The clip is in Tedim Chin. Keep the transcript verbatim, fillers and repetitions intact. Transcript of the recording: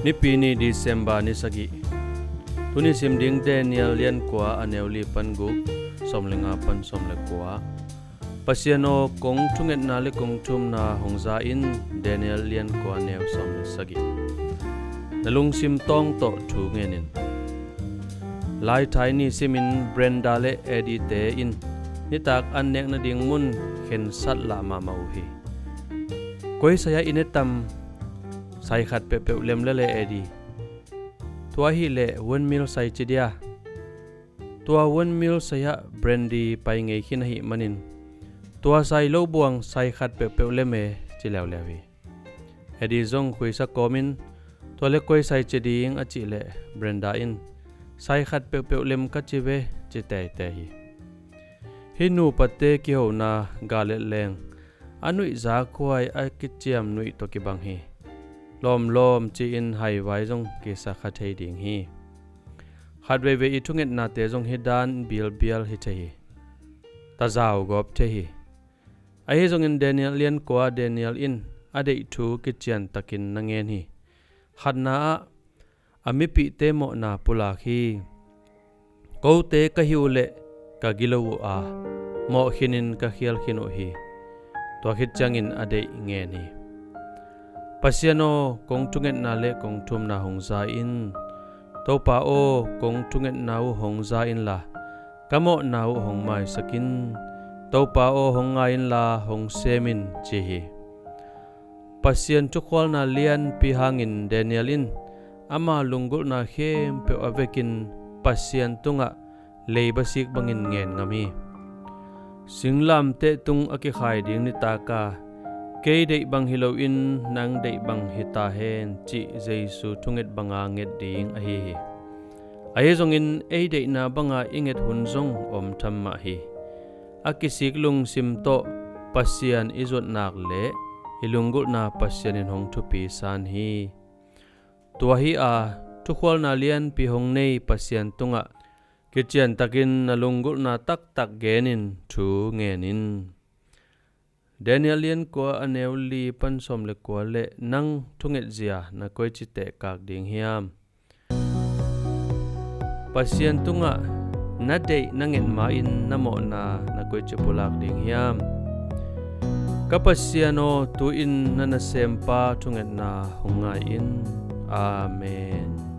Nipi ni, December ni sagih. Tuni sim ding Daniel lian kua, a neu li pan guk, sawm le nga pan sawm le kua. Pasian aw, kong thungetna le kong thumna hong za in. Daniel lian kua, neu sawm le sagih. Na lungsim tawng tawh thu ngen in. Laithai ni simin Brenda le Eddie te in nitak an nek nading mun khensat lah mahmah uh hi. Koi sai ah i ne tam? Sai khat peuhpeuh lem le le, Eddie. Tua ahih leh windmill sai ci dia. Tua windmill sai ah brandy pai ngei khin ahih manin, tua sai lo buang sai khat peuhpeuh lem e, ci leuleu hi. Eddie zong khuisa kawmin, tua le koi sai ci ding a cih leh Brenda in, sai khat peuhpeuh lem ka ci ve, ci teitei hi. Hih nupate kihona gal et leng a nuih zakhuai a kiciam nuih tawh kibang hi. Lawmlawm ci-in haivai zong kisa kha thei ding hi. Khat veivei i thungetnate zong hih dan bialbial hi thei hi. Tazau gawp thei hi. Ahi zongin Daniel lian kua, Daniel in a deih thu kiciantakin na ngen hi. Khatna ah, a mipihte mawhna pulak hi. Kote ka hi uh leh ka gilo uh a, mawh khinin ka khial khin uh hi. Tua khit ciangin a deih ngen hi. Pasian aw, kong thungetna le kong thumna hong za in. Topa aw, kong thungetna uh hong za inla, ka mawhna uh hong maisak in. Topa aw, hong ngai inla, hong sem in, ci hi. Pasian thukhualna lianpi hangin Daniel in ama lunggulhna khempeuh a vekin Pasian tungah leiba sik bangin ngen ngam hi. Singlamteh tung a kikhai ding nitak a, "Kei deih bang hi loin nang deih bang hi ta hen," cih Jesu thunget banga nget ding ahi hi. Ahi zongin ei deihna banga i nget hun zong om tham mah hi. A kisik lungsim tawh Pasian i zuat nak leh i lunggulhna Pasian in hong thupi san hi. Tua hi a, thukhualna lianpi hong nei Pasian tungah kiciantakin na lunggulhna taktak genin thu ngen in. Daniel lian kua, a neu li pan sawm le kua le nang thungetzia na koici tehkak ding hiam? Pasian tungah na deih na nget ma-in na mawhna na koici pulak ding hiam? Ka Pasian aw, tu-in na nasempa thungetna hong ngai in. Amen.